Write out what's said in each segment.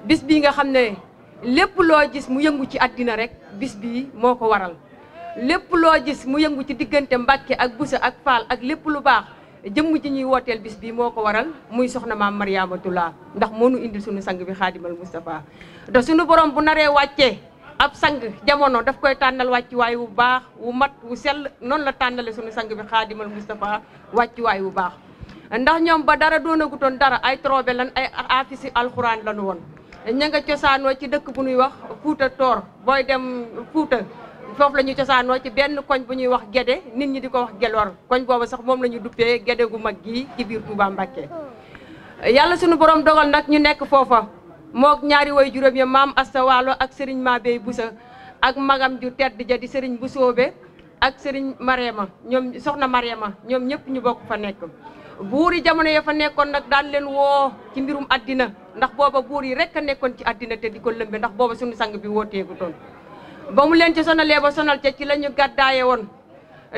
bis bii nga xam ne lépp loo gis mu yëngu ci àddina rek bis bii moo ko waral lépp loo gis mu yëngu ci diggante Mbàkke ak Buso ak Faal ak lépp lu baax jëmm ji ñuy wooteel bis bii moo ko waral muy soxna maam Mariamatullah ndax moo nu indil suñu sang bi Xaadimal Mustafa te suñu borom bu naree wàccee ab sang jamono daf koy tànnal wàccuwaay wu baax wu mat wu sell noonu la tànnale suñu sang bi Xaadimal Mustafa wàccuwaay wu baax ndax ñoom ba dara doonagutoon dara ay trobe lan ay afisi alxuraan lañu woon ña nga cosaanoo ci dëkk bu ñuy wax Fuuta Toor booy dem Fuuta foofu la ñu cosaanoo ci benn koñ bu ñuy wax Gédé nit ñi di ko wax Gelor koñ boobu sax moom la ñu duppee Gédé gu mag gii ci biir Touba Mbacké yàlla suñu borom dogal nag ñu nekk foofa mook ñaari way juróom ya maam Asta Waalo ak Serigne Mabey Busa ak magam ju tedd ja di Serigne Busoobe ak Serigne Mariama ñoom soxna Mariama ñoom ñëpp ñu bokk fa nekk buuri jamono ya fa nekkoon nag daan leen woo ci mbirum addina ndax booba buur yi rek a nekkoon ci addina te di ko lëmbe ndax booba suñu sang bi wooteegu toon ba mu leen ci sonalee ba sonal ca ci la ñu gàddaaye woon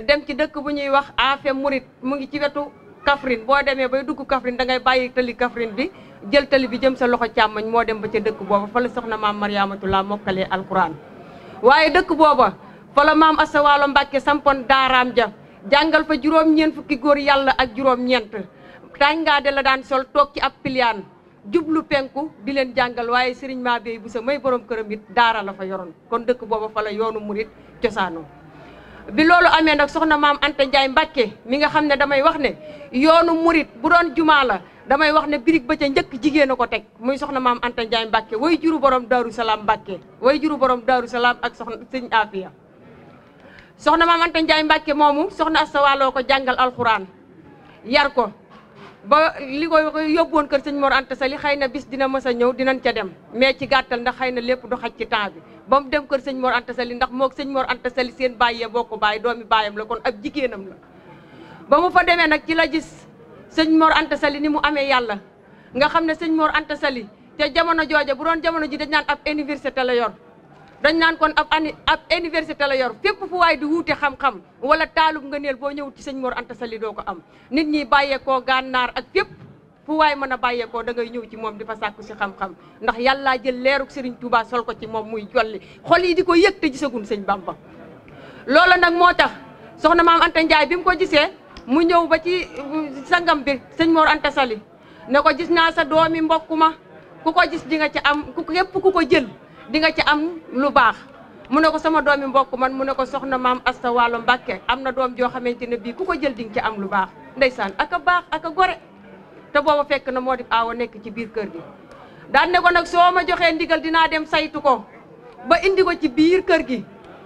dem ci dëkk bu ñuy wax Afe Murit mu ngi ci wetu Kaffrine boo demee bay dugg Kaffrine da ngay bàyyi tali Kaffrine bi jël tali bi jëm sa loxo càmmoñ moo dem ba ca dëkk booba fa la soxna maam Mariamatullah mokkalee alquran waaye dëkk booba fa la maam Asta Waalo Mbàkke sampoon daaraam ja jàngal fa juróom-ñeent fukki góor yàlla ak juróom-ñeent tàngaade la daan sol toog ci ab piliyaan jublu penku di leen jàngal waaye Serigne Mabey Busa may borom këram it daara la fa yoroon kon dëkk booba fa la yoonu murit cosaanoo bi loolu amee nag soxna maam Anta Ndiaye Mbàkke mi nga xam ne damay wax ne yoonu murit bu doon jumaa la damay wax ne birig ba ca njëkk jigéen a ko teg muy soxna maam Anta Ndiaye Mbàkke way juru borom Daaru Salaam Mbàkke way juru borom Daaru Salaam ak soxna Sëñ Afiya soxna maam Anta Ndiaye Mbàkke moomu soxna Asta Waalo ko jàngal alxuraan yar ko ba li ko yóbbuwoon kër sëñ Mor Anta Sali xëy na bis dina mës a ñëw dinañ ca dem mais ci gàttal ndax xëy na lépp du xaj ci temps bi ba mu dem kër sëñ Mor Anta Sali ndax moog sëñ Mor Anta Sali seen bàyyee boo ko bàyyi doomi bàyyam la kon ab jigéenam la ba mu fa demee nag ci la gis sëñ Mor Anta Sali ni mu amee yàlla nga xam ne sëñ Mor Anta Sali te jamono jooja bu doon jamono ji dañ naan ab université la yor dañ naan kon ab université la yor fépp fu waay di wuute xam-xam wala taalub nga neel boo ñëwut ci sëñ Mor Anta Sali doo ko am nit ñi bàyyeekoo gànnaar ak fépp fu waay mën a bàyyeekoo da ngay ñëw ci moom di fa sàkku si xam-xam ndax yàllaa jël leeruk Serigne Touba sol ko ci moom muy jolli xol yi di ko yëg te gisagun sëñ Bamba loolu nag moo tax soxna maam Anta Ndiaye bi mu ko gisee mu ñëw ba ci sangam bi sëñ Mor Anta Sali ne ko gis naa sa doomi mbokk ma ku ko gis di nga ci am képp ku ko jël di nga ci am lu baax mu ne ko sama doomi mbokk man mu ne ko soxna maam Asta Waalo Mbàkke am na doom joo xamante ne bii ku ko jël di nga ci am lu baax ndeysaan ak a baax ak a gore te booba fekk na moo di aawa nekk ci biir kër gi daan ne ko nag soo ma joxee ndigal dinaa dem saytu ko ba indi ko ci biir kër gi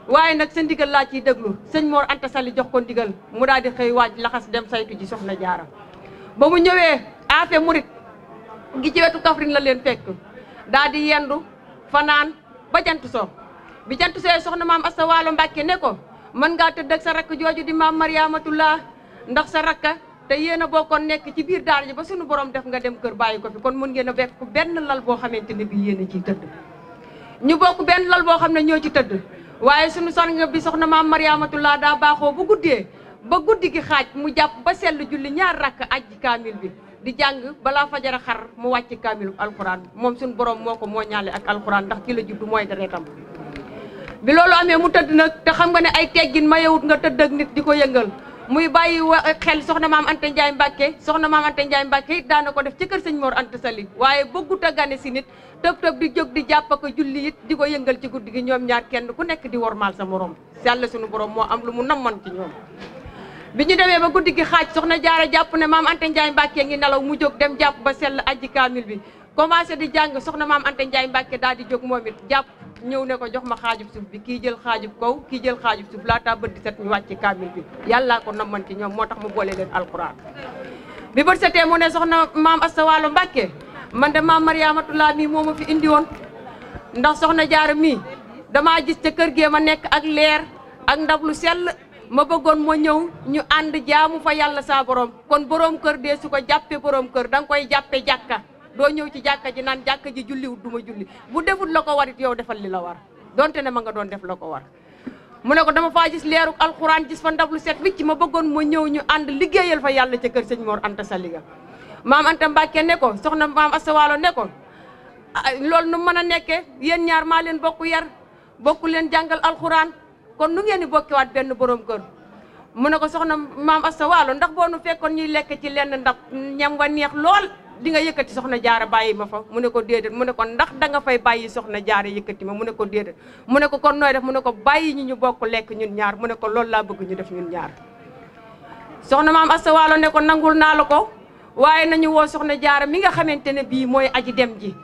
waaye nag sa ndigal laa ciy déglu sëñ Mor Anta Sali jox ko ndigal mu daal di xëy waaj laxas dem saytu ji soxna Jaara ba mu ñëwee Afe Murit gi ci wetu Kaffrine la leen fekk daal di yendu fanaan ba jant soo bi jant soo soxna maam Asta Waalo Mbàkke ne ko mën ngaa tëdd ak sa rakk jooju di maam Mariamatullah ndax sa rakka te yéen a bokkoon nekk ci biir daara ji ba suñu borom def nga dem kër bàyyi ko fi kon mën ngeen a bekk benn lal boo xamante ne bii yéen a ciy tëdd ñu bokk benn lal boo xam ne ñoo ci tëdd waaye suñu sang bi soxna maam Mariamatullah daa baaxoo bu guddee ba guddi gi xaaj mu jàpp ba sell julli ñaar rakk ajji kaamil bi di jàng balaa fajara xar mu wàcc kaamilu alxuraan moom suñu borom moo ko moo ñaale ak alxuraan ndax ci la juddu mooy deretam bi loolu amee mu tëdd nag te xam nga ne ay teggin mayewut nga tëdd ak nit di ko yëngal muy bàyyi xel soxna maam Anta Ndiaye Mbàkke soxna maam Anta Ndiaye Mbàkke it daana ko def ci kër sëñ Mor Anta Sali waaye bëggut a gane si nit tëb di jóg di jàpp ko julli it di ko yëngal ci guddi gi ñoom ñaar kenn ku nekk di wormaal sa morom yàlla suñu borom moo am lu mu namman ci ñoom bi ñu demee ba guddi gi xaaj soxna Jaara jàpp ne maam Anta Ndiaye Mbàkke ngi nelaw mu jóg dem jàpp ba sell ajji kaamil bi commencé di jàng soxna maam Anta Ndiaye Mbàkke daal di jóg moom it jàpp ñëw ne ko jox ma xaajub suuf bi kii jël xaajub kaw kii jël xaajub suuf laata bët di set ñu wàcc kaamil bi yàllaa ko namman ci ñoom moo tax mu boole leen alxuraan bi bët setee mu ne soxna maam Asta Waalo Mbàkke man de maam Mariamatullah mii moo ma fi indi woon ndax soxna Jaara mii damaa gis ca kër gee ma nekk ak leer ak ndab lu sell ma bëggoon moo ñëw ñu ànd jaamu fa yàlla saa borom kon borom kër dee su ko jàppee borom kër da nga koy jàppe jàkka doo ñëw ci jàkka ji naan jàkka ji julliwut du ma julli bu defut la ko warit yow defal li la war donte ne ma nga doon def la ko war mu ne ko dama faa gis leeruk alxuraan gis fa ndab lu set wicc ma bëggoon moo ñëw ñu ànd liggéeyal fa yàlla ca kër sëñ Mor Anta Sali ga maam Anta Mbàkke ne ko soxna maam Asta Waalo ne ko loolu nu mën a nekkee yéen ñaar maa leen bokk yar bokku leen jàngal alxuraan kon nu ngeen di bokkiwaat benn borom kër mu ne ko soxna maam Asta Waalo ndax boo nu fekkoon ñuy lekk ci lenn ndax ñam wa neex lool di nga yëkkati soxna jaara bàyyi ma fa mu ne ko déedéet mu ne ko ndax da nga fay bàyyi soxna jaara yëkkati ma mu ne ko déedéet mu ne ko kon nooy def mu ne ko bàyyi ñu bokk lekk ñun ñaar mu ne ko loolu laa bëgg ñu def ñun ñaar soxna maam Asta Waalo ne ko nangul naa la ko waaye nañu woo soxna jaara mi nga xamante ne bii mooy aji dem ji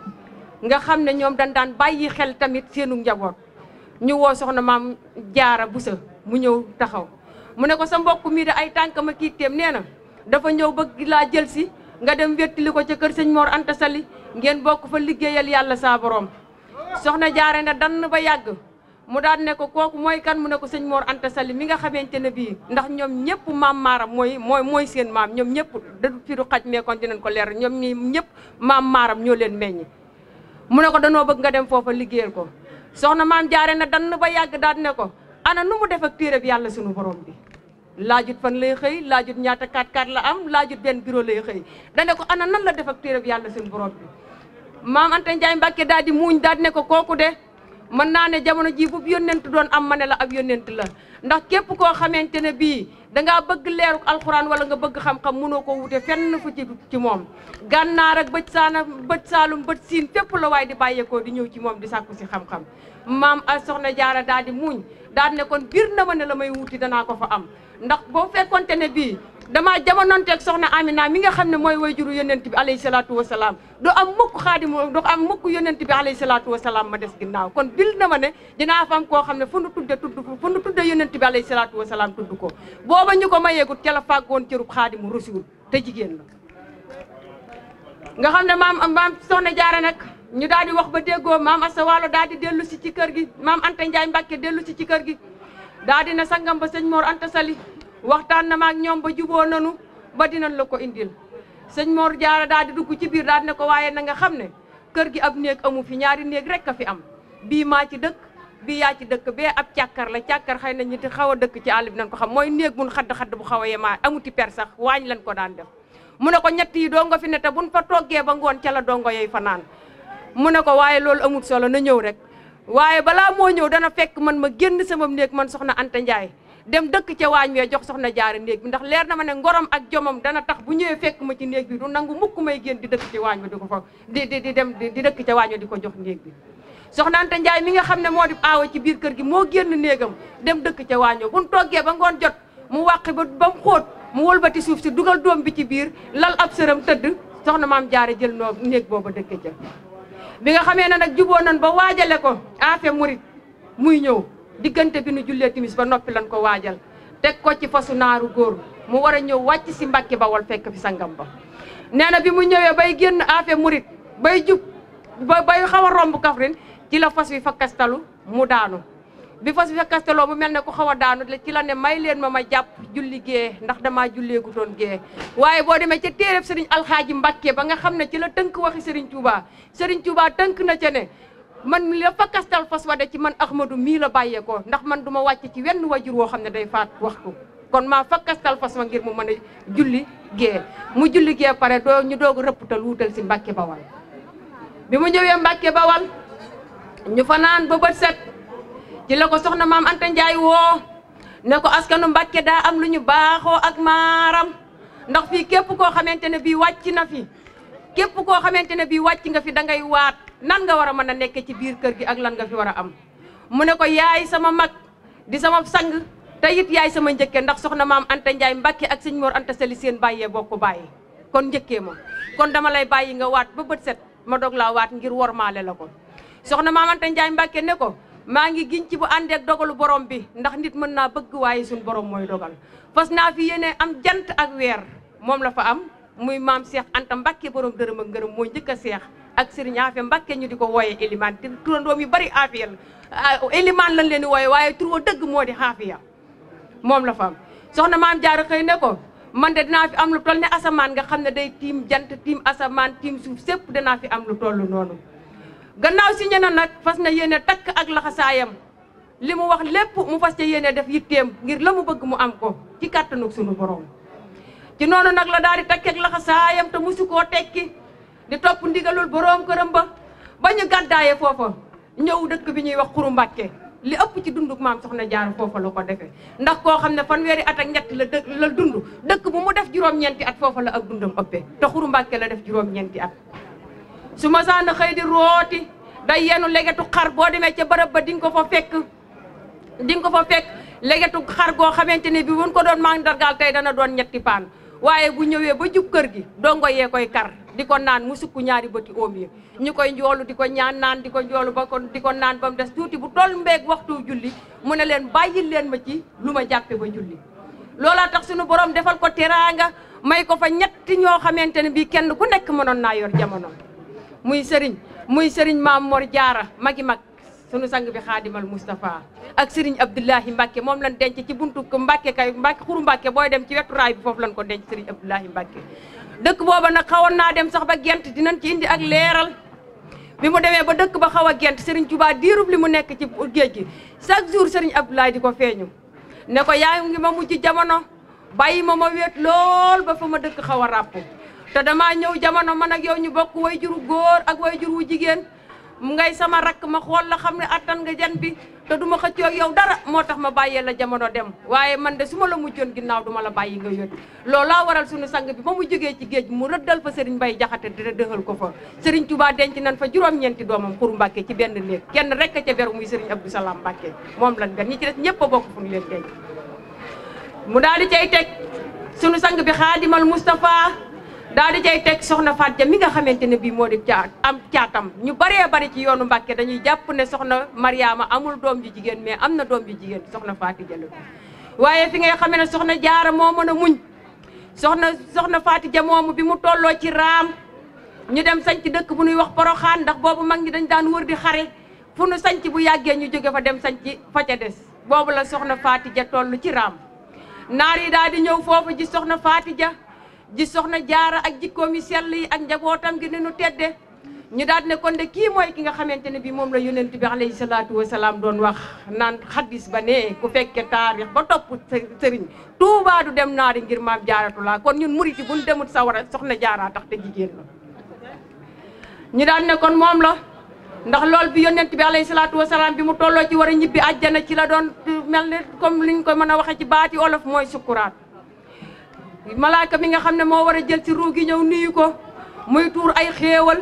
nga xam ne ñoom dañ daan bàyyi xel tamit seenu njaboot ñu woo soxna maam jaara busa mu ñëw taxaw mu ne ko sa mbokk mii de ay tànkam ak kiitteem nee na dafa ñëw bëgg laa jël si nga dem wettili ko ca kër sëñ Mor Anta Sali ngeen bokk fa liggéeyal yàlla saa borom soxna jaara ne dann ba yàgg mu daan ne ko kooku mooy kan mu ne ko sëñ Mor Anta Sali mi nga xamante ne bii ndax ñoom ñëpp maam maaram mooy seen maam ñoom ñëpp da fi du xaj mais kon dinañ ko leer ñoom ñi ñëpp maam maaram ñoo leen meññ mu ne ko danoo bëgg nga dem foofa liggéeyal ko soxna maam jaare na dann ba yàgg daan ne ko ana nu mu def ak téere bi yàlla sunu borom bi laajut fan lay xëy laajut ñaata 4x4 la am laajut benn bureau lay xëy dane ko ana nan la def ak téere bi yàlla sunu borom bi maam Anta Njaay Mbàkke daal di muuñ daal di ne ko kooku de mën naa ne jamono ji bu yónnent doon am ma ne la ab yónnent la ndax képp koo xamante ne bii dangaa bëgg leeru alxuraan wala nga bëgg xam-xam mënoo ko wute fenn fu ci moom gànnaar ak bëj saalum bëj siin fépp la waaye di bàyyeekoo di ñëw ci moom di sàkku si xam-xam maam a soxna jaara daal di muuñ daal ne kon biir na ma ne la may wuti danaa ko fa am ndax boo fekkonte ne bii damaa jamononteeg soxna Amina mi nga xam ne mooy wayjuru yonent bi alayhi salaatu wasalaam du am mukk xaadimu du am mukk yonent bi alayhi salaatu wasalaam ma des ginnaaw kon bil na ma ne dinaa fa am koo xam ne fu nu tudde yonent bi alayhi salaatu wasalaam tudd ko booba ñu ko mayeegut ca la fàggoon cërub xaadimu rasul te jigéen la nga xam ne maam soxna jaara nag ñu daal di wax ba déggoo maam Asta Waalo daal di dellu si ci kër gi maam Anta Njaay Mbàkke dellu si ci kër gi daal di na sangam ba sëñ Mor Anta Sali waxtaan na ma ak ñoom ba juboo nanu ba dinañ la ko indil sëñ Mor Jaara daal di dugg ci biir daal di ne ko waaye na nga xam ne kër gi ab néeg amu fi ñaari néeg rek a fi am bii maa ci dëkk bii yaa ci dëkk bee ab càkkar la càkkar xëy na ñi ti xaw a dëkk ci àll bi nañ ko xam mooy néeg mun xadd bu xaw a yemaa amuti per sax waañ lañ ko daan def mu ne ko ñett yi doo nga fi ne te buñ fa toggee ba ngoon ca la dongo yey fanaan mu ne ko waaye loolu amut solo na ñëw rek waaye balaa moo ñëw dana fekk man ma génn sama néeg man soxna Anta Njaay dem dëkk ca waañ wee jox soxna jaara néeg bi ndax leer na ma ne ngorom ak jomam dana tax bu ñëwee fekk ma ci néeg bi du nangu mukk may génn di dëkk ci waañ wa di ko fa di dem di dëkk ca waañ wa di ko jox néeg bi soxna Anta Njaay mi nga xam ne moo di aawa ci biir kër gi moo génn néegam dem dëkk ca waañ wa buñ toggee ba ngoon jot mu wàqi ba mu xóot mu wëlbati suuf si dugal doom bi ci biir lal ab sëram tëdd soxna maam jaara jël noo néeg booba dëkk ca bi nga xamee ne nag juboo nan ba waajale ko aafe murit muy ñëw diggante bi nu jullee timis ba noppi lan ko waajal teg ko ci fasu naaru góor mu war a ñëw wàcc si Mbàkke Bawol fekk fi sangam ba nee na bi mu ñëwee bay génn aafe murit bay jub bay xaw a romb Kaffrine ci la fas wi fa kastalu mu daanu bi fas wi fa kastaloo mu mel ne ku xaw a daanu ci la ne may leen ma jàpp julli gee ndax damaa julleegu doon gee waaye boo demee ca téereb sëriñ alxaaji Mbàkke ba nga xam ne ci la tënk waxi sëriñ Touba tënk na ca ne man la fa kastal fas wa de ci man Ahmadou mii la bàyyeekoo ndax man duma wàcc ci wenn wajur woo xam ne day faat waxtu kon maa fa kastal fas wa ngir mu mën a julli gee mu julli gee pare doo ñu doog rëpptal wuutal si Mbàkke Bawal bi mu ñëwee Mbàkke Bawal ñu fanaan ba bët set ci la ko soxna maam Anta Njaay woo ne ko askanu Mbàkke daa am lu ñu baaxoo ak maaram ndax fii képp koo xamante ne bii wàcc na fi képp koo xamante ne bii wàcc nga fi da ngay waat nan nga war a mën a nekk ci biir kër gi ak lan nga fi war a am mu ne ko yaay sama mag di sama sang te it yaay sama njëkke ndax soxna maam Anta Njaay Mbàkke ak sëñ Mor Anta Sali seen bàyyee bokk bàyyi kon njëkkee ma kon dama lay bàyyi nga waat ba bët set ma doog laa waat ngir wormaale la ko soxna maam Anta Njaay Mbàkke ne ko maa ngi giñ ci bu àndeek dogalu borom bi ndax nit mën naa bëgg waaye suñ borom mooy dogal fas naa fi yéene am jant ak weer moom la fa am muy maam Cheikh Anta Mbàkke borom dërëm ak ngërëm mooy njëkk a seex ak Serigne Afia Mbàkke ñu di ko wooye Elimaan te turandoom yu bari Afia la Elimaan lañ leen di wooye waaye tur wa dëgg moo di Afia moom la fa am soxna maam Jaara xëy ne ko man de dinaa fi am lu toll ne asamaan nga xam ne day tiim jant tiim asamaan tiim suuf sépp dinaa fi am lu toll noonu gannaaw si ñena nag fas na yéene takk ak laxasaayam li mu wax lépp mu fas ca yéene def yitteem ngir la mu bëgg mu am ko ci kàttanug sunu borom ci noonu nag la daal di takk ak laxasaayam te musu koo tekki di topp ndigalul borom këram ba ba ñu gàddaaye foofa ñëw dëkk bi ñuy wax Xuru Mbàkke li ëpp ci dunduk maam soxna Jaara foofa la ko defee ndax koo xam ne fanweeri at ak ñett la dund dëkk bu mu def juróom-ñeenti at foofa la ak dundam ëppee te Xuru Mbàkke la def juróom-ñeenti at su ma saana xëy di rooti day yenu legetu xar boo demee ca bërëb ba di nga ko fa fekk legetu xar goo xamante ne bi buñ ko doon mandargaal tey dana doon ñetti paan waaye bu ñëwee ba jub kër gi dongo yee koy kar di ko naan mu sukk ñaari bëti oom yi ñu koy njoolu di ko ñaan naan di ko njoolu ba ko di ko naan ba mu des tuuti bu toll mbeeg waxtu julli mu ne leen bàyyil leen ma ci lu ma jàppe ba julli loolaa tax suñu borom defal ko teraanga may ko fa ñetti ñoo xamante ne bii kenn ku nekk mënoon naa yor jamono muy sëriñ Maam Mor Jaara magi mag sunu sang bi Xaadimal Moustapha ak sëriñ Abdoulahi Mbacke moom lañ denc ci buntu Mbacke Xuru Mbacke booy dem ci wetu raay bi foofu lañ ko denc sëriñ Abdoulahi Mbacke dëkk booba nag xawoon naa dem sax ba gent dinañ ci indi ak leeral bi mu demee ba dëkk ba xaw a gent sëriñ Touba diirub li mu nekk ci géej gi chaque jour sëriñ Abdoulahi di ko feeñu ne ko yaa ngi ma mujj jamono bàyyi ma wéet lool ba fa ma dëkk xaw a ràpp te damaa ñëw jamono man ak yow ñu bokk way juru góor ak way juru jigéen mu ngay sama rakk ma xool la xam ne attan nga jan bi te duma xëccoo ak yow dara moo tax ma bàyyee la jamono dem waaye man de su ma la mujjoon ginnaaw duma la bàyyi nga yót loolaa waral sunu sang bi ba mu jógee ci géej mu rëddal fa Serigne Mbaye Jaxate dina dëxal ko fa Serigne Touba denc nañ fa juróom-ñeenti doomam Xuru Mbàkke ci benn néeg kenn rek a ca beru muy Serigne Abdou Salam Mbàkke moom lan gan ñi ci des ñëpp a bokk fu ñu leen denc mu daal di cay teg sunu sang bi Xaadimal Moustapha daal di cay teg soxna Faat Ja mi nga xamante ne bii moo di caatam ñu baree bari ci yoonu Mbàkke dañuy jàpp ne soxna Mariama amul doom ju jigéen mais am na doom ju jigéen soxna Faati Ja la waaye fi ngay xamee ne soxna Jaara moo mën a muñ soxna Faati Ja moomu bi mu tolloo ci raam ñu dem sanc dëkk bu ñuy wax Poroxaan ndax boobu mag ñi dañ daan wër di xare fu nu sanc bu yàggee ñu jóge fa dem sanc fa ca des boobu la soxna Faati Ja toll ci raam naar yi daal di ñëw foofu ji soxna Faati Ja ji soxna Jaara ak jikkoom yi sell yi ak njabootam gi ni nu tedde ñu daal ne kon de kii mooy ki nga xamante ne bii moom la yonent bi alayhi salaatu wasalaam doon wax naan xaddis ba ne ku fekke taarix ba topp sëriñ Tuubaa du dem naari ngir maam Jaaratulaa kon ñun murit yi buñ demut sawara soxna Jaara tax te jigéen la ñu daal ne kon moom la ndax lool bi yonent bi alayhi salaatu wasalaam bi mu tolloo ci war a ñibbi àjjana ci la doon mel ne comme liñ ko mën a waxee ci baati olof mooy sukkuraat malaaka mi nga xam ne moo war a jël ci ruu gi ñëw nuyu ko muy tuur ay xéewal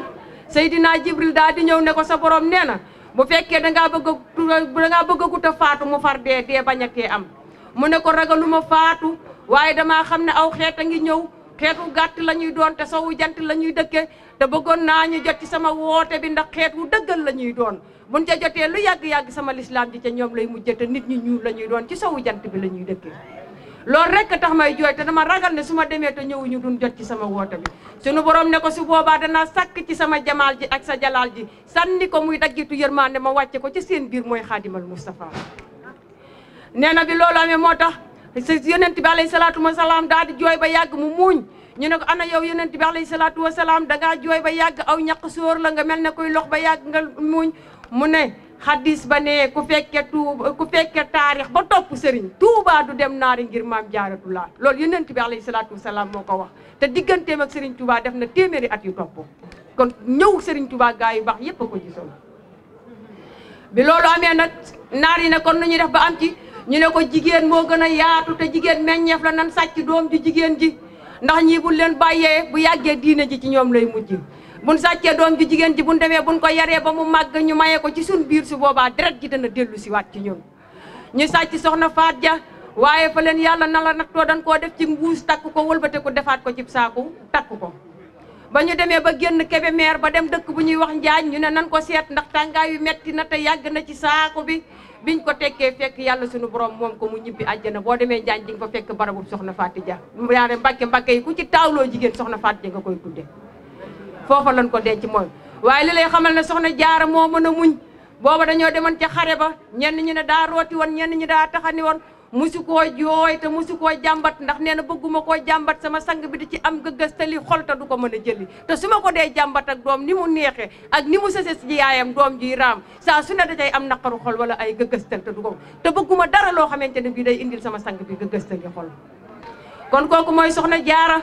Seydina Jibril daal di ñëw ne ko sa borom nee na bu fekkee dangaa bëgg a guta faatu mu far dee bañ a tee am mu ne ko ragaluma faatu waaye damaa xam ne aw xeet a ngi ñëw xeetu gàtt la ñuy doon te sowu jant la ñuy dëkke te bëggoon naa ñu jot ci sama woote bi ndax xeet wu dëggal la ñuy doon buñ ca jotee lu yàgg-yàgg sama lislaam ji ca ñoom lay mujjee te nit ñi ñuul la ñuy doon ci sowu jant bi la ñuy dëkkee loolu rek tax may jooy te dama ragal ne su ma demee te ñëwuñu duñ jot ci sama woote bi sunu borom ne ko su boobaa danaa sàkk ci sama jamaal ji ak sa jalaal ji sànni ko muy daggitu yërmande ma wàcce ko ci seen biir mooy Xaadimal Moustapha nee na bi loolu amee moo tax yonent bi alayhi salaatu wasalaam daal di jooy ba yàgg mu muuñ ñu ne ko ana yow yonent bi alayhi salaatu wasalaam dangaa jooy ba yàgg aw ñaq sóor la nga mel ne koy lox ba yàgg nga muuñ mu ne xaddis ba ne ku fekke taarix ba topp sëriñ Touba du dem naari ngir maam Jaaratulaa loolu yonent bi alayhi salaatu wasalaam moo ko wax te digganteem ak sëriñ Touba def na téeméeri at yu topp kon ñëw sëriñ Touba gaa yu baax yépp a ko gisoon bi loolu amee nag naar yi ne kon nu ñuy def ba am ci ñu ne ko jigéen moo gën a yaatu te jigéen meññeef la nan sàcc doom ji jigéen ji ndax ñii buñ leen bàyyee bu yàggee diine ji ci ñoom lay mujj buñ sàccee doom ji jigéen ji buñ demee buñ ko yaree ba mu màgg ñu mayee ko ci suñ biir su boobaa deret ji dana dellu si waat ci ñun ñu sàcc soxna Faat Ja waaye fa leen yàlla na la nattoo dañ koo def ci mbuus takk ko wëlbate ko defaat ko ci saaku takk ko ba ñu demee ba génn Kébémer ba dem dëkk bu ñuy wax Njaañ ñu ne nan ko seet ndax tàngaay yu metti na te yàgg na ci saako bi biñ ko tekkee fekk yàlla suñu borom moom ko mu ñibbi àjjana boo demee Njaañ di nga fa fekk barabu soxna Faati Ja yaare Mbàkke yi ku ci taawloo jigéen soxna Faati Ja nga koy tudde foofa lañ ko denc mooy waaye li lay xamal ne soxna Jaara moo mën a muñ booba dañoo demoon ca xare ba ñenn ñi ne daa rooti woon ñenn ñi daa taxani woon musu koo jooy te musu koo jàmbat ndax nee na bëgguma koo jàmbat sama sang bi di ci am gëgëstali xol te du ko mën a jëli te su ma ko dee jàmbat ak doom ni mu neexee ak ni mu sëse ci yaayam doom ji raam saa su ne da cay am naqaru xol wala ay gëgëstal te du ko te bëgguma dara loo xamante ne bii day indil sama sang bi gëgëstali xol kon kooku mooy soxna Jaara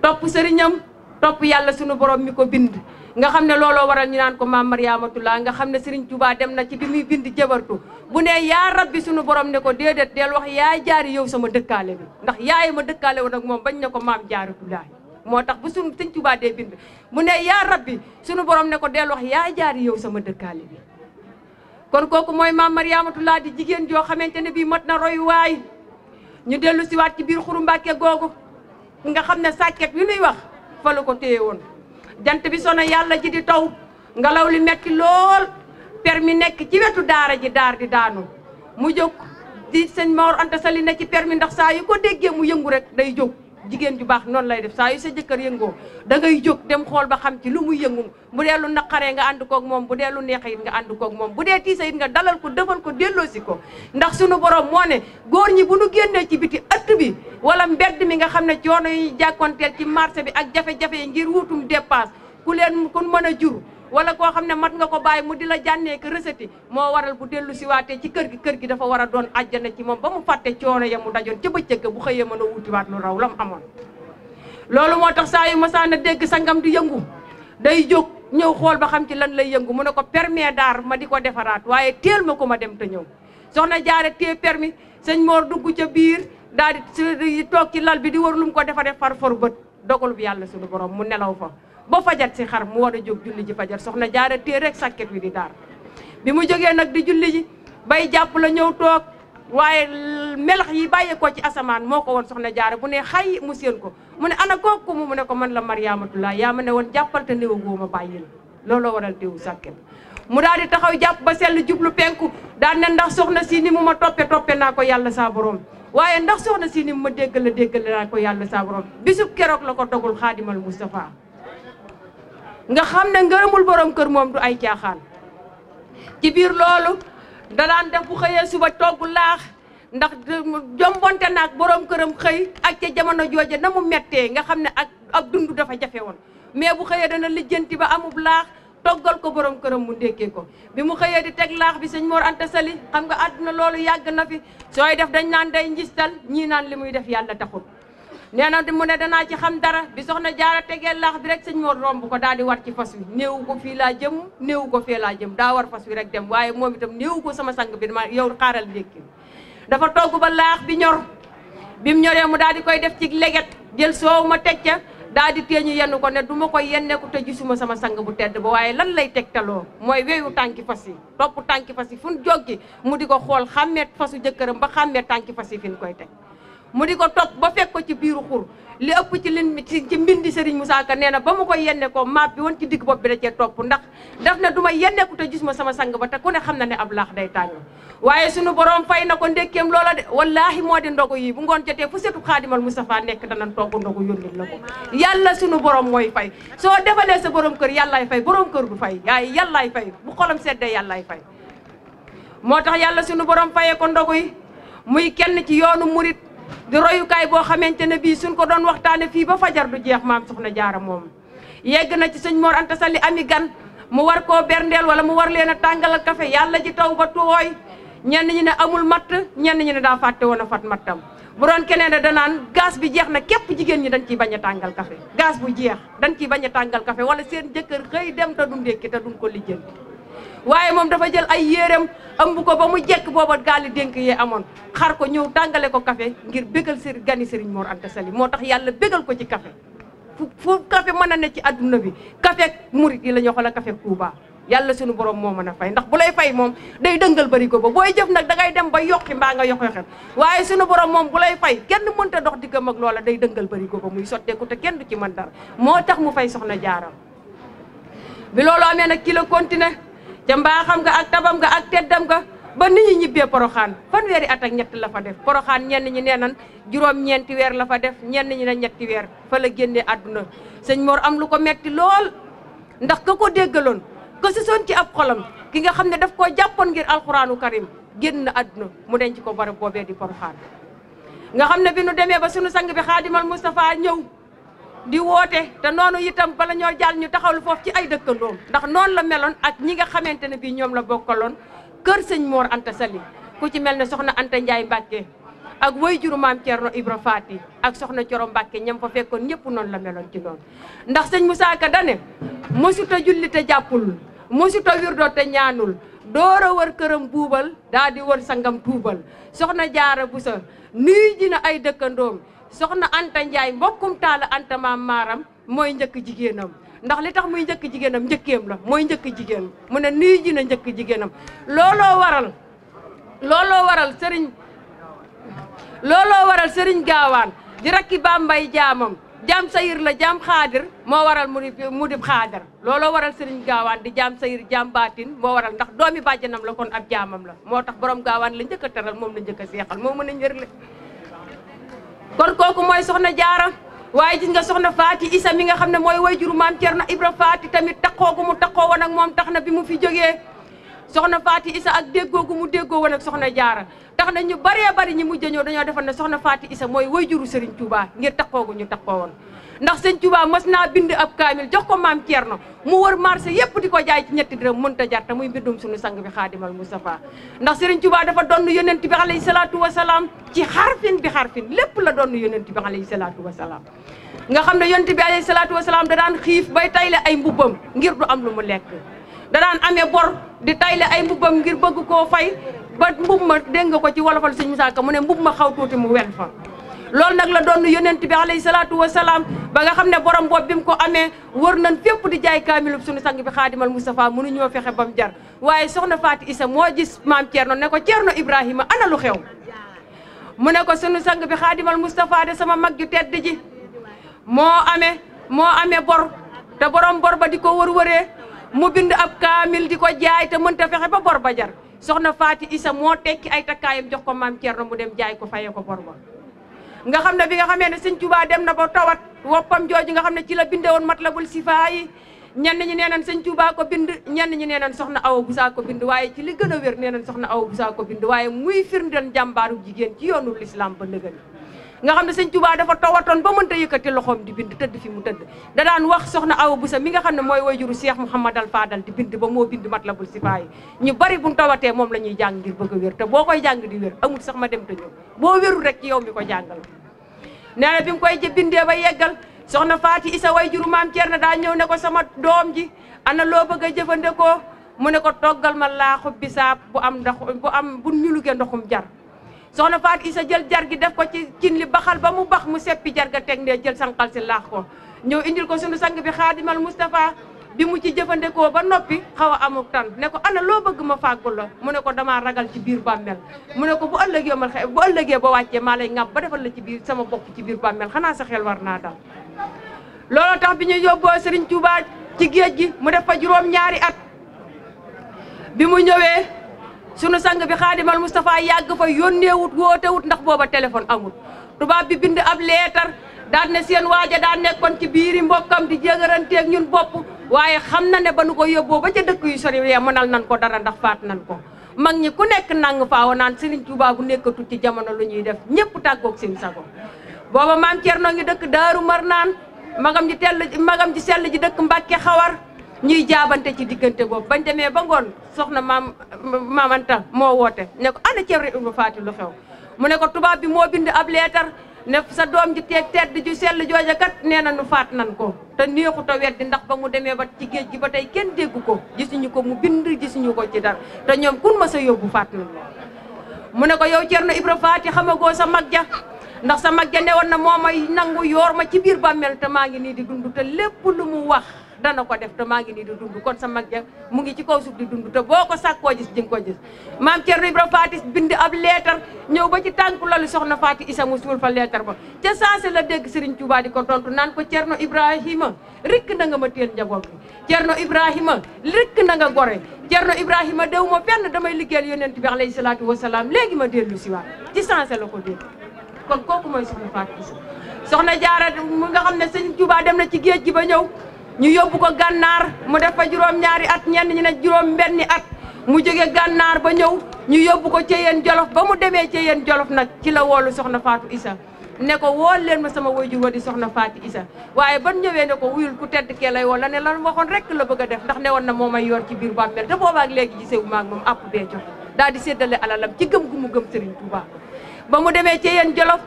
topp sëriñam topp yàlla sunu borom mi ko bind nga xam ne looloo waral ñu naan ko maam Mariamatullah nga xam ne Serigne Touba dem na ci bi muy bind jabartu bu ne yaa rabbi sunu borom ne ko déedéet del wax yaay jaari yow sama dëkkaale bi ndax yaay ma dëkkaale woon ak moom bañ ne ko maam Jaaratullah moo tax bu sunu Serigne Touba dee bind bu ne yaa rabbi sunu borom ne ko del wax yaay jaari yow sama dëkkaale bi kon kooku mooy maam Mariamatullah di jigéen joo xamante ne bii mat na roy waay ñu dellu si waat ci biir Xuru Mbàkke googu nga xam ne sàkket wi nuy wax fa la ko téye woon jant bi sono yàlla ji di taw ngelaw li metti lool permis nekk ci wetu daara ji daar di daanu mu jóg di sëñ Mor Anta Sali ne ci permis ndax saa yu ko déggee mu yëngu rek day jóg jigéen ju baax noonu lay def saa yu sa jëkkër yëngoo da ngay jóg dem xool ba xam ci lu muy yëngu bu dee lu naqaree nga ànd koog moom bu dee lu neexe it nga ànd koog moom bu dee tiisa it nga dalal ko defal ko delloosi ko ndax sunu borom moo ne góor ñi bu nu génnee ci biti ëtt bi wala mbedd mi nga xam ne coono yi jàkkonteel ci marché bi ak jafe-jafe yi ngir wutum dépasse ku mën a jur wala koo xam ne mat nga ko bàyyi mu di la jànnee ko receti moo waral bu dellu si waatee ci kër gi dafa war a doon àjjana ci moom ba mu fàtte coono ya mu dajoon ca bëccëg bu xëyee mën a wutiwaat lu raw lam amoon loolu moo tax saa yu masaana dégg sangam di yëngu day jóg ñëw xool ba xam ci lan lay yëngu mu ne ko permis daar ma di ko defaraat waaye teel ma ko ma dem te ñëw soxna jaare tee permis sëñ Mor dugg ca biir daal di toog ci lal bi di wër lu mu ko defa def far bët dogalu bi yàlla suñu borom mu nelaw fa ba fajar si xar mu war a jóg julli ji fajar soxna jaare tee rek sàkket wi di daar bi mu jógee nag di julli ji bay jàpp la ñëw toog waaye melax yi bàyyee ko ci asamaan moo ko woon soxna jaare bu ne xay mu séen ko mu ne ana kooku mu ne ko man la Mariamatullah yaa ma ne woon jàppal te néew góoma bàyyi la looloo waral teewu sàkket mu daal di taxaw jàpp ba sell jublu penku daal ne ndax soxna si ni mu ma toppe naa ko yàlla saa borom waaye ndax soxna si ni mu ma déggal naa ko yàlla saa borom bisub keroog la ko dogul xaadimal Moustapha nga xam ne ngërëmul borom kër moom du ay caaxaan ci biir loolu da daan def bu xëyee suba togg laax ndax jombonte naag borom këram xëy ak ca jamono jooje na mu mettee nga xam ne ak dund dafa jafe woon mais bu xëyee dana lijjanti ba amub laax toggal ko borom këram mu ndékkee ko bi mu xëyee di teg laax bi sëñ Mor Anta Sali xam nga àdduna loolu yàgg na fi sooy def dañ naan day njistal ñii naan li muy def yàlla taxul nee na mu ne danaa ci xam dara bi soxna jaara tegee laax bi rek sëñ Mor romb ko daal di war ci fas wi néewu ko fii laa jëm néewu ko fee laa jëm daa war fas wi rek dem waaye moom itam néewu ko sama sang bi dama yow xaaral ndékki dafa togg ba laax bi ñor bi mu ñoree mu daal di koy def ci leget jël soow ma teg ca daal di teeñu yenn ko ne du ma koy yenneku te gisuma sama sang bu tedd ba waaye lan lay tegtaloo mooy weyu tànki fas yi topp tànki fas yi fu ñu joggi mu di ko xool xàmmeet fasu jëkkëram ba xàmmeet tànki fas yi fi ñu koy teg mu di ko topp ba fekk ko ci biiru xur li ëpp ci mbindi Serigne Moussa Ka nee na ba mu koy yenne ko maap bi woon ci digg bopp bi da cee topp ndax daf ne du ma yenneku te gisuma sama sang ba te ku ne xam na ne ab laax day tàng waaye sunu borom fay na ko ndékkeem loola de wallaahi moo di ndogu yi bu ngoon jotee fu setu xaadimal Moustapha nekk danañ togg ndogu yónnil la ko yàlla sunu borom mooy fay soo defalee sa borom kër yàllaay fay borom kër du fay waaye yàllaay fay bu xolam seddee yàllaay fay moo tax yàlla sunu borom fayee ko ndogu yi muy kenn ci yoonu murit di royukaay boo xamante ne bii suñ ko doon waxtaane fii ba fajar du jeex maam soxna jaara moom yegg na ci sëñ Mor Anta Sali ami gan mu war koo berndeel wala mu war leen a tàngalal café yàlla ji taw ba tooy ñenn ñi ne amul matt ñenn ñi ne daa fàtte woon a fat mattam bu doon keneen ne danaan gaz bi jeex na képp jigéen ñi dañ ciy bañ a tàngal café gaz bu jeex dañ ciy bañ a tàngal café wala seen jëkkër xëy dem te du ndékki te duñ ko lijjanti waaye moom dafa jël ay yéreem ëmb ko ba mu jekk booba gaali dénk yee amoon xar ko ñëw tàngale ko café ngir bégal gani Serigne Mor Anta Sali moo tax yàlla bégal ko ci café fu café mën a ne ci adduna bi café murit yi la ñoo xool café Touba yàlla sunu borom moo mën a fay ndax bu lay fay moom day dëngal bari ko ba booy jëf nag dangay dem ba yokki mbaa nga yoxoxel waaye sunu borom moom bu lay fay kenn mënta dox diggam ak loola day dëngal bari ko ba muy sotteeku te kenn du ci mën dara moo tax mu fay soxna jaaram bi loolu amee nag ki la continué ca mbaaxam nga ak tabam nga ak teddam nga ba nit ñi ñibbee Poroxaan fanweeri at ak ñett la fa def Poroxaan ñenn ñi nee nan juróom-ñeenti weer la fa def ñenn ñi ne ñetti weer fa la génnee àdduna sëñ Mor am lu ko metti lool ndax ka ko déggaloon ko si soon ci ab xolam ki nga xam ne daf koo jàppoon ngir alxuraanu karim génn àdduna mu denc ko barab boobee di Poroxaan nga xam ne bi nu demee ba sunu sang bi Xaadimal Moustapha ñëw di woote te noonu itam bala ñoo jàll ñu taxawlu foofu ci ay dëkkandoom ndax noonu la meloon ak ñi nga xamante ne bii ñoom la bokkaloon kër sëñ Mor Anta Sali ku ci mel ne soxna Anta Ndiaye Mbacke ak wayjuru maam Thierno Ibra Faty ak soxna Coro Mbàkke ñam fa fekkoon ñëpp noonu la meloon ci noonu ndax sëñ Moussa Ka dane mosuta julli te jàppul mosuta wirdo te ñaanul doora wër këram buubal daa di wër sangam tuubal soxna Jaara Buso nuyu ji na ay dëkkandoom soxna Anta Njaay mbokkum taala Anta maam maaram mooy njëkk jigéenam ndax li tax muy njëkk jigéenam njëkkeem la mooy njëkk jigéen mu ne nuyu ji na njëkk jigéenam looloo waral sëriñ gaawaan di rakki Bambay jaamam jaam sayir la jaam xaadir moo waral mu di xaadir looloo waral sëriñ gaawaan di jaam sayir jaam baatin moo waral ndax doomi bàjjanam la kon ab jaamam la moo tax borom gaawaan la njëkk a teral moom la njëkk a seexal moo mën a njërle kon kooku mooy soxna Jaara waaye gis nga soxna Faty Issa mi nga xam ne mooy wayjuru maam Thierno Ibra Faty tamit taxoo gu mu taxoo woon ak moom tax na bi mu fi jógee soxna Faty Issa ak déggoo gu mu déggoo woon ak soxna Jaara tax na ñu baree bari ñi mujj ñëw dañoo defoon ne soxna Faty Issa mooy wayjuru Serigne Touba ngir taxoo gu ñu taxoo woon ndax Serigne Touba mos naa bind ab kaamil jox ko maam Thierno mu wër marché yépp di ko jaay ci ñetti dërëm mënta jar te muy mbindum suñu sang bi Xaadimal Mustafa ndax Serigne Touba dafa doon yonent bi alayhi salaatu wasalaam ci xarfin bi xarfin lépp la doon yonent bi alayhi salaatu wasalaam nga xam ne yonent bi alayhi salaatu wasalaam da daan xiif bay tayle ay mbubbam ngir du am lu mu lekk da daan amee bor di tayle ay mbubbam ngir bëgg koo fay ba mbub ma dégg nga ko ci wolofal sëñ Musaa Ka mu ne mbub ma xaw tuuti mu wel fa loolu nag la doon yonent bi alayhi salaatu wasalaam ba nga xam ne borom boobu bi mu ko amee wër nañ fépp di jaay kaamilub suñu sang bi Xaadimal Mustafa mënuñoo fexe ba mu jar waaye soxna Faty Issa moo gis maam Thierno ne ko Thierno Ibrahima ana lu xew mu ne ko suñu sang bi Xaadimal Mustafa de sama mag ju tedd ji moo amee bor te borom bor ba di ko wëree mu bind ab kaamil di ko jaay te mënta fexe ba bor ba jar soxna Faty Issa moo tekki ay takkaayam jox ko maam Thierno mu dem jaay ko faye ko bor ba nga xam ne bi nga xamee ne sëñ Touba dem na ba tawat woppam jooju nga xam ne ci la binde woon Matlabul Sifaa yi ñenn ñi nee nañ sëñ Touba ko bind ñenn ñi nee nañ soxna Awa Busa ko bind waaye ci li gën a wér nee nañ soxna Awa Busa ko bind waaye muy firndeel jàmbaaru jigéen ci yoonu l'islam ba nëgëni nga xam ne sëñ Touba dafa tawatoon ba mënta yëkkati loxoom di bind tëdd fi mu tëdd da daan wax soxna Awa Busa mi nga xam ne mooy wayjuru Cheikh Mouhamadal Fadal di bind ba moo bind Matlabul Sifaa yi ñu bari buñ tawatee moom la ñuy jàng ngir bëgg a wér te boo koy jàng di wér amul sax ma dem te ñëw boo wérul rek ci yow mi ko jàngal nee na bi mu koy bindee ba yeggal soxna Faty Issa wayjuru maam Thierno daa ñëw ne ko sama doom ji ana loo bëgg a jëfandikoo mu ne ko toggal ma laaxu bisaab bu ñuluge ndoxum jar soxna Faty Issa jël jar gi def ko ci cin li baxal ba mu bax mu seppi jar ga teg ndee jël sànqal si laax ko ñëw indil ko sunu sang bi Xaadimal Mustafa bi mu ci jëfandikoo ba noppi xaw a amuk tan ne ko ana loo bëgg ma fàggul la mu ne ko damaa ragal ci biir bàmmeel mu ne ko bu ëllëgee ba wàccee maa lay ŋàbb ba defal la ci biir sama bopp ci biir bàmmeel xanaa sa xel war naa dal loolu tax bi ñu yóbboo Serigne Touba ci géej gi mu def fa juróom-ñaari at bi mu ñëwee sunu sang bi Xaadimal Mustafa yàgg fa yónneewut wootewut ndax booba téléphone amul tubaab bi bind ab leetar daan ne seen waaja daan nekkoon ci biiri mbokkam di jëgëranteeg ñun bopp waaye xam na ne ba nu ko yóbboo ba ca dëkk yu sori yee mënal nan ko dara ndax faat nan ko mag ñi ku nekk nang faawa naan Serigne Touba bu nekkatul ci jamono lu ñuy def ñëpp tàggoog seen sago booba maam Thierno ngi dëkk Daaru Marnaan magam ji sell ji dëkk Mbàkke Xawar ñuy jaabante ci diggante boobu bañ demee ba ngoon soxna maam Anta moo woote ne ko ana Thierno Ibra Faty lu xew mu ne ko tubaab bi moo bind ab leetar ne sa doom ji tedd ju sell jooja kat nee na nu faat nan ko te neexut a weddi ndax ba mu demee ba ci géej gi ba tey kenn déggu ko gisuñu ko mu bind gisuñu ko ci dara te ñoom kun ma sa yóbbu faat nan mu ne ko yow Thierno Ibra Faty xamagoo sa mag ja ndax sa mag ja ne woon na moo may nangu yoor ma ci biir bàmmeel te maa ngi nii di dund te lépp lu mu wax dana ko def te maa ngi nii di dund kon sa mag ja mu ngi ci kaw suuf di dund te boo ko sàkkoo gis di nga ko gis maam Thierno Ibra Faty bind ab leetar ñëw ba ci tànku lalu soxna Faty Issa mu suul fa leetar ba ca saase la dégg Serigne Touba di ko tontu naan ko Thierno Ibrahima rikk na nga ma téel njaboot bi Thierno Ibrahima rikk na nga gore Thierno Ibrahima dew ma fenn damay liggéeyal yonent bi alayhi salaatu wasalaam léegi ma dellu si waat ci saase la ko dégg kon kooku mooy soxna Faty Issa soxna Jaara mu nga xam ne Serigne Touba dem na ci géej gi ba ñëw ñu yóbbu ko gànnaar mu def fa juróom-ñaari at ñenn ñi ne juróom-benni at mu jóge gànnaar ba ñëw ñu yóbbu ko Ceyeen Jolof ba mu demee Ceyeen Jolof nag ci la woolu soxna Faty Issa ne ko wool leen ma sama waajur wa di soxna Faty Issa waaye ban ñëwee ne ko wuyul ku tedd kee lay woo la ne lan waxoon rek la bëgg a def ndax ne woon na moo may yor ci biir bàmmeel te boobaak léegi gisewu maag moom àpp bee jox daal di séddale alalam ci gëm gu mu gëm Serigne Touba ba mu demee ci yéen Jolof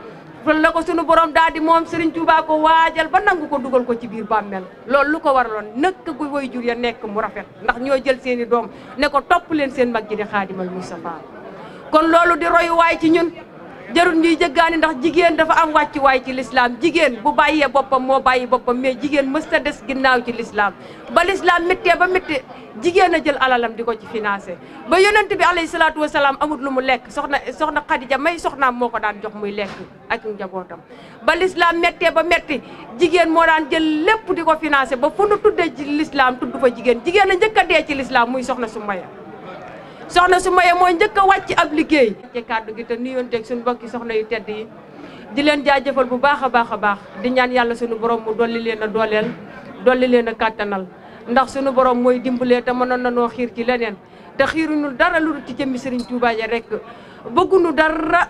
la ko sunu borom daal di moom Serigne Touba ko waajal ba nangu ko dugal ko ci biir bàmmeel loolu lu ko waraloon nëkk gu way jur ya nekk mu rafet ndax ñoo jël seeni doom ne ko topp leen seen mag ji di Xaadimal Mustafa kon loolu di royuwaay ci ñun jarul ñuy jëggaani ndax jigéen dafa am wàccuwaay ci l'islam jigéen bu bàyyee boppam moo bàyyi boppam mais jigéen mësta des ginnaaw ci l'islam ba l'islam méttee ba métti jigéen a jël alalam di ko ci financé ba yonent bi alayhi salaatu wasalaam amul lu mu lekk soxna Xadija may soxnaam moo ko daan jox muy lekk ak njabootam ba l'islam méttee ba métti jigéen moo daan jël lépp di ko financé ba fu nu tuddee ci l'islam tudd fa jigéen a njëkk a dee ci l'islam muy soxna Sumaya mooy njëkk a wàcc ab liggéey ci kàddu gi te nuyonteeg suñu mbokki soxna yu tedd yi di leen jaajëfal bu baax a baax di ñaan yàlla suñu borom mu dolli leen a dooleel dolli leen a kàttanal ndax suñu borom mooy dimbalee te mënoon na noo xiir ci leneen te xiiruñu dara lu dul ci jëmmi Serigne Touba ja rek bëgguñu dara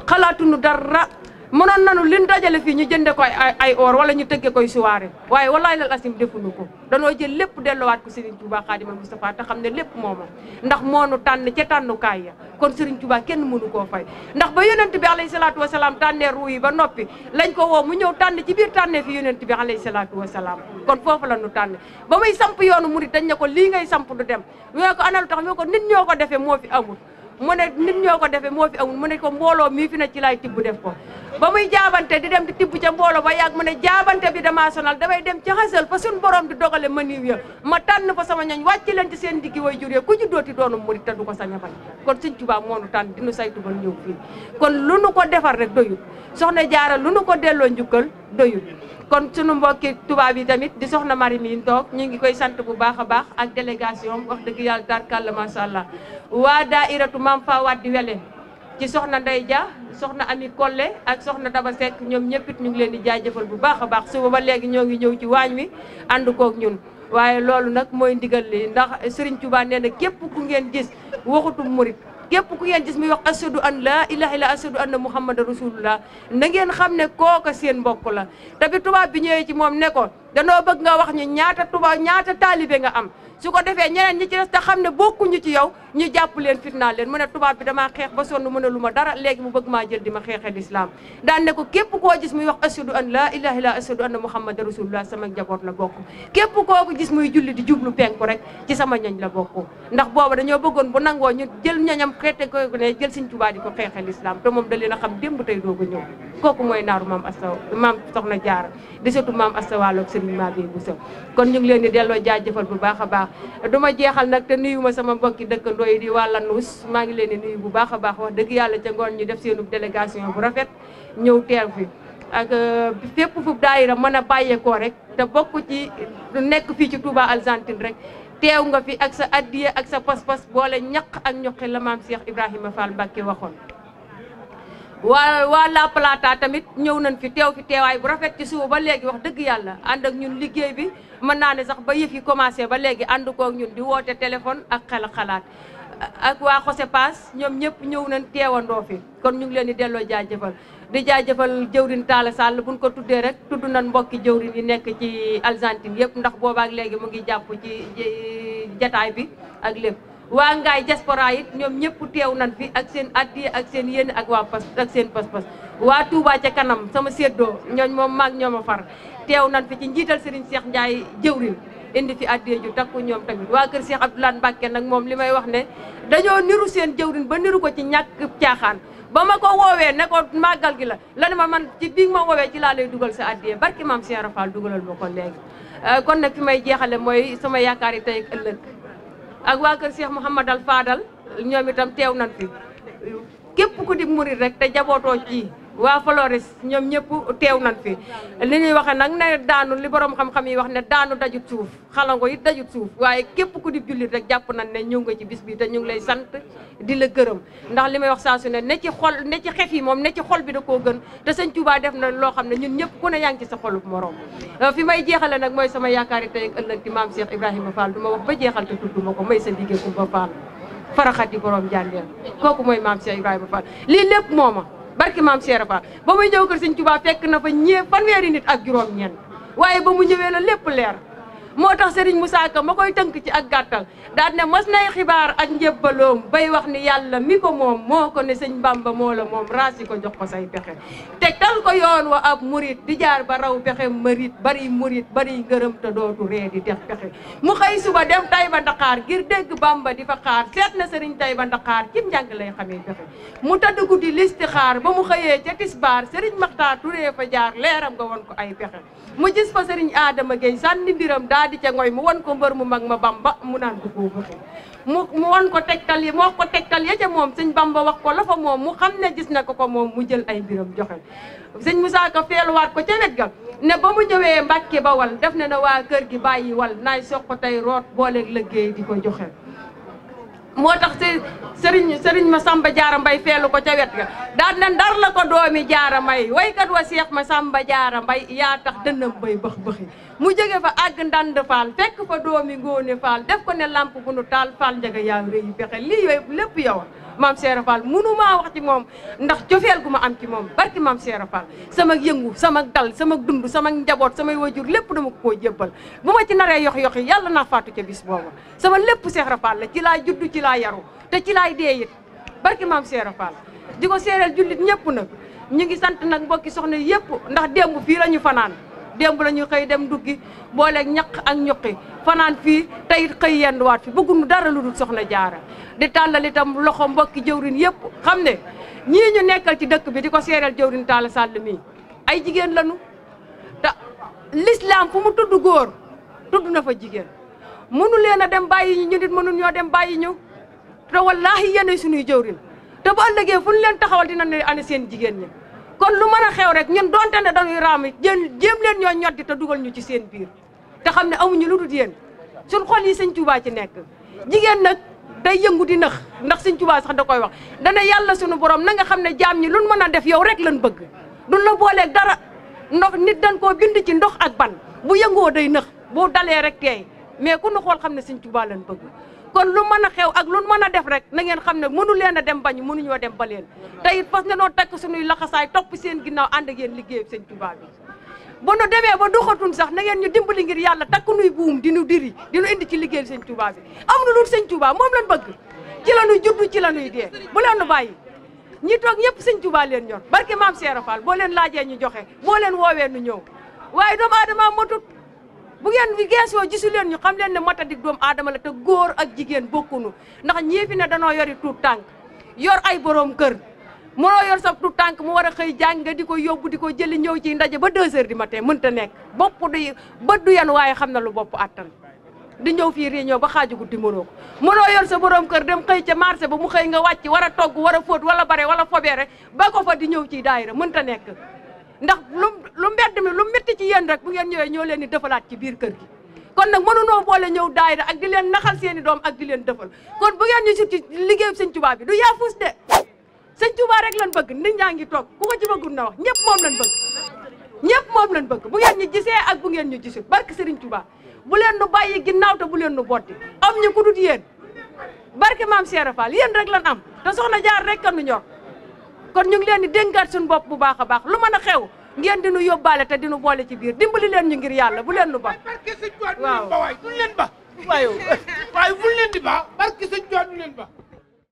xalaatuñu dara mënoon nanu liñ dajale fii ñu jënde ko ay or wala ñu tëgge koy soirée waaye wallaay lal asim defuñu ko danoo jël lépp delluwaat ko Serigne Touba Xaadimal Mustafa te xam ne lépp mooma ndax moonu tànn ca tànnukaay ya kon Serigne Touba kenn mënu koo fay ndax ba yonent bi alayhi salaatu wasalaam tànnee ruu yi ba noppi lañ ko woo mu ñëw tànn ci biir tànnee fi yonent bi alayhi salaatu wasalaam kon foofu la ñu tànn ba muy samp yoonu murid dañ ne ko lii ngay samp du dem ñoo ko analu tax ñoo ko nit ñoo ko defee moo fi amul mu ne nit ñoo ko defee moo fi amul mu ne ko mbooloo mii fi na ci laay tibb def ko ba muy jaabante di dem di tibb ca mbooloo ba yàgg mu ne jaabante bi damaa sonal damay dem ca xasal fa suñ borom di dogale ma niiw ya ma tànn fa sama ñoñ wàcc leen ci seen diggi way juree ku ci dooti doonu murid te du ko sañ a bañ kon Sëñ Tuubaa moo nu tànn dinu saytu ba ñëw fii kon lu nu ko defar rek doyut soxna Jaara lu nu ko delloo njukkal doyut kon sunu mbokki tubaab yi tamit di soxna Mari mi toog ñu ngi koy sant bu baax a baax ak délégation wax dëgg yàlla tarkalla macha allah waa daairatu Maam Fawade di Wele ci soxna Ndey Dia soxna Ami Kolle ak soxna Daba Seck ñoom ñëpp it ñu ngi leen di jaajëfal bu baax a baax suba ba léegi ñoo ngi ñëw ci waañ wi ànd koog ñun waaye loolu nag mooy ndigal li ndax Serigne Touba nee na képp ku ngeen gis waxutum murit képp ku ngeen gis muy wax ashadu an laa ilaha illa ashadu anna muhammad rasulullah na ngeen xam ne kooka seen mbokk la te bi tubaab bi ñëwee ci moom ne ko danoo bëgg nga wax ñu ñaata taalibe nga am su ko defee ñeneen ñi ci des te xam ne bokkuñu ci yow ñu jàpp leen fitnaal leen mu ne tubaab bi damaa xeex ba sonn mu ne lu ma dara léegi mu bëgg maa jël di ma xeexee l'islam daan ne ko képp koo gis muy wax ashadu an laa ilaha illa ashadu anna muhammad rasulullah sama njaboot la bokk képp koo ko gis muy julli di jublu penku rek ci sama ñoñ la bokk ndax booba dañoo bëggoon bu nangoo ñu jël ñoñam xeete ko ne jël Sëñ Tuubaa di ko xeexee l'islam te moom da leen a xam démb tey dooga ñëw kooku mooy naaru maam soxna Jaara di sëtu maam Asta Waalo ak Sëriñ Mabéye Bousso kon ñu ngi leen di delloo jaajëfal bu baax a baax duma jeexal nag te nuyu ma sama mbokki dëkkandoo yi di wàlla nuus maa ngi leen di nuyu bu baax a baax wax dëgg yàlla ca ngoon ñu def seenub délégation bu rafet ñëw teew fi ak fépp fu daayira mën a bàyyeekoo rek te bokk ci nekk fii ci Touba Argentine rek teew nga fi ak sa addiye ak sa pas-pas boole ñaq ak ñoqi la maam Cheikh Ibrahima Fall Mbacké waxoon waa La Plata tamit ñëw nañ fi teew fi teewaay bu rafet ci suba ba léegi wax dëgg yàlla ànd ak ñun liggéey bi mën naa ne sax ba yëf yi commencé ba léegi ànd koog ñun di woote téléphone ak xalaat ak waa José Pass ñoom ñëpp ñëw nañ teewandoo fi kon ñu ngi leen di delloo jaajëfal di jaajëfal jëwrin Talla Sall buñ ko tuddee rek tudd nañ mbokki jëwrin yi nekk ci Argentine yëpp ndax boobaak léegi mu ngi jàpp ci jataay bi ak lépp waa Ngaay diaspora it ñoom ñëpp teew nañ fi ak seen addiya ak seen yéen ak waa pas ak seen pas-pas waa Touba ca kanam sama séddoo ñooñ moom maag ñooma far teew nañ fi ci njiital Serigne Cheikh Ndiaye jëwrin indi fi addiya ju takku ñoom tamit waa kër Cheikh Abdoulaye Mbacké nag moom li may wax ne dañoo niru seen jëwrin ba niru ko ci ñàkk caaxaan ba ma ko woowee ne ko màggal gi la ne ma man ci bii ma woowee ci laa lay dugal sa addiya barki maam Cheikh Rafal dugalal ma ko léegi kon nag fi may jeexale mooy sama yaakaar yi tey ak ëllëg ak waa kër Cheikh Mouhamadal Fadal ñoom itam teew nañ fi képp ku di murid rek te jabootoo ci waa Flores ñoom ñëpp teew nañ fi li ñuy waxe nag ne daanu li borom xam-xam yi wax ne daanu dajut suuf xalango it dajut suuf waaye képp ku di jullit rek jàpp nañ ne ñëw nga ci bis bi te ñu ngi lay sant di la gërëm ndax li may wax saa su ne ci xol ne ci xef yi moom ne ci xol bi da koo gën te Sëñ Tuubaa def na loo xam ne ñun ñëpp ku ne yaa ngi ci sa xolub morom fi may jeexale nag mooy sama yaakaari tey ak ëllëg di maam Cheikh Ibrahima Fall du ma wax ba jeexal te tudd ma ko may sa liggéey Kumba Fall faraxati borom jàndeel kooku mooy maam Cheikh Ibrahima Fall lii lépp mooma barki maam Cheikh Fall ba muy ñëw kër Sëñ Tuubaa fekk na fa fanweeri nit ak juróom-ñeent waaye ba mu ñëwee la lépp leer moo tax Serigne Moussa Ka ma koy tënk ci ak gàttal daal ne mas nay xibaar ak njëbbaloom bay wax ni yàlla mi ko moom moo ko ne sëñ Bamba moo la moom raasi ko jox ko say pexe tegtal ko yoon wa ab murit di jaar ba raw pexe marit bari murit bari ngërëm te dootu ree di def pexe mu xëy suba dem Tayba Ndakaar ngir dégg Bamba di fa xaar seet na Serigne Tayba Ndakaar cim njàng lay xamee pexe mu tëdd guddi listixaar ba mu xëyee ca tisbaar Serigne Makhtar Touré fa jaar leeram nga won ko ay pexe mu gis fa Serigne Adama Gueye sànni mbiram daa di ca ngoy mu won ko mbër mu mag ma Bamba mu naan ko koo bëxe mu won ko tegtal yi moo ko tegtal ya ca moom sëñ Bamba wax ko la fa moom mu xam ne gis na ko moom mu jël ay mbiram joxe sëñ Moussa Ka feeluwaat ko ca wet ga ne ba mu ñëwee Mbàkke Bawal def na waa kër gi bàyyi wal naay soq ko tey root booleeg liggéey di ko joxe moo tax sëriñ ma Samba Jaara Mbay feelu ko ca wet ga daan na ndar la ko doomi Jaara Mbay waykat wa Seex ma Samba Jaara Mbay yaa tax dënnam bay bëx-bëxi mu jóge fa àgg ndand faal fekk fa doomi Ngóone Faal def ko ne lamp bu nu taal faal njaga yaa réyi pexe lii yooyu lépp yow maam Seera Fall munu maa wax ci moom ndax cofeel gu ma am ci moom barki maam Seera Fall sama yëngu sama dal sama dund sama njaboot samay wajur lépp dama ko koo jébbal bu ma ci naree yox-yoxi yàlla naa faatu ca bis booba sama lépp Seera Fall la ci laa juddu ci laa yaru te ci laay dee it barki maam Seera Fall di ko seereel jullit ñëpp nag ñu ngi sant nag mbokki soxna yëpp ndax démb fii la ñu fanaan démb la ñu xëy dem duggi booleeg ñaq ak ñuqi fanaan fii tey xëy yenduwaat fi bëgguñu dara lu dul soxna jaara di tàllal itam loxo mbokki jëwrin yëpp xam ne ñii ñu nekkal ci dëkk bi di ko seereel jëwrin Talla Sall mii ay jigéen lañu te l'islam fu mu tudd góor tudd na fa jigéen mënu leen a dem bàyyi ñu nit mënu ñoo dem bàyyi ñu te wallaahi yéenay suñuy jëwrin te bu ëllëgee fu ñu leen taxawal dina ne ane seen jigéen ñi kon lu mën a xew rek ñun donte ne dañuy raam jéem leen ñoo ñoddi te dugal ñu ci seen biir te xam ne amuñu lu dul yéen suñ xol yi sëñ Tuubaa ci nekk jigéen nag day yëngu di nax ndax sëñ Tuubaa sax da koy wax dana yàlla sunu borom na nga xam ne jaam ñi luñ mën a def yow rek lañ bëgg duñ la booleeg dara ndox nit dañ koo bind ci ndox ak ban bu yëngoo day nax bu dalee rek teey mais ku nu xool xam ne sëñ Tuubaa lañ bëgg kon lu mën a xew ak lu mën a def rek na ngeen xam ne mënu leen a dem bañ mënuñoo dem ba leen te it fas ne noo takk suñuy laxasaay topp seen ginnaaw ànd ak yéen liggéey sëñ Tuubaa bi bu nu demee ba doxatun sax na ngeen ñu dimbali ngir yàlla takk nuy buum di nu diri di nu indi ci liggéey sëñ Tuubaa bi am na lu sëñ Tuubaa moom lañ bëgg ci la nuy juddu ci la nuy dee bu leen nu bàyyi ñi toog ñëpp sëñ Tuubaa leen ñor barke maam Seera Fall boo leen laajee ñu joxe boo leen woowee nu ñëw waaye doomu aadama matut bu ngeen bi geesoo gisu leen ñu xam leen ne matadik doomu aadama la te góor ak jigéen bokkunu ndax ñii fi ne danoo yori tuut tànk yor ay borom kër mënoo yor sa tuut tànk mu war a xëy jàng nga di ko yóbbu di ko jëli ñëw ci ndaje ba 2 heures du matin mënta nekk bopp du bët du yan waaye xam na lu bopp attan di ñëw fii réunion ba xaaju guddi mënoo ko mënoo yor sa borom kër dem xëy ca marché ba mu xëy nga wàcc war a togg war a fóot wala bare wala fobeere ba ko fa di ñëw ci daayira mënta nekk ndax lu mbedd mi lu métti ci yéen rek bu ngeen ñëwee ñoo leen di defalaat ci biir kër gi kon nag mënunoo boole ñëw daayira ak di leen naxal seeni doom ak di leen defal kon bu ngeen ñu sut ci liggéeyu sëñ Tuubaa bi du yaafus de sëñ Tuubaa rek lan bëgg nit ñaa ngi toog ku ko ci bëggul na wax ñëpp moom lan bëgg ñëpp moom lan bëgg bu ngeen ñu gisee ak bu ngeen ñu gisut barke Sëriñ Tuubaa bu leen nu bàyyi ginnaaw te bu leen nu botti am ñu ku dut yéen barke maam Seera Fall yéen rek lan am te soxna jaar rek nu ñor kon ñu ngi leen di dénkaat suñu bopp bu baax a baax lu mën a xew ngeen di nu yóbbaale te di nu boole ci biir dimbali leen ñu ngir yàlla bu leen nu ba waaw duñ leen ba waaye duñ leen ba waaye buñ leen di ba barke sëñ Tuubaa duñ leen ba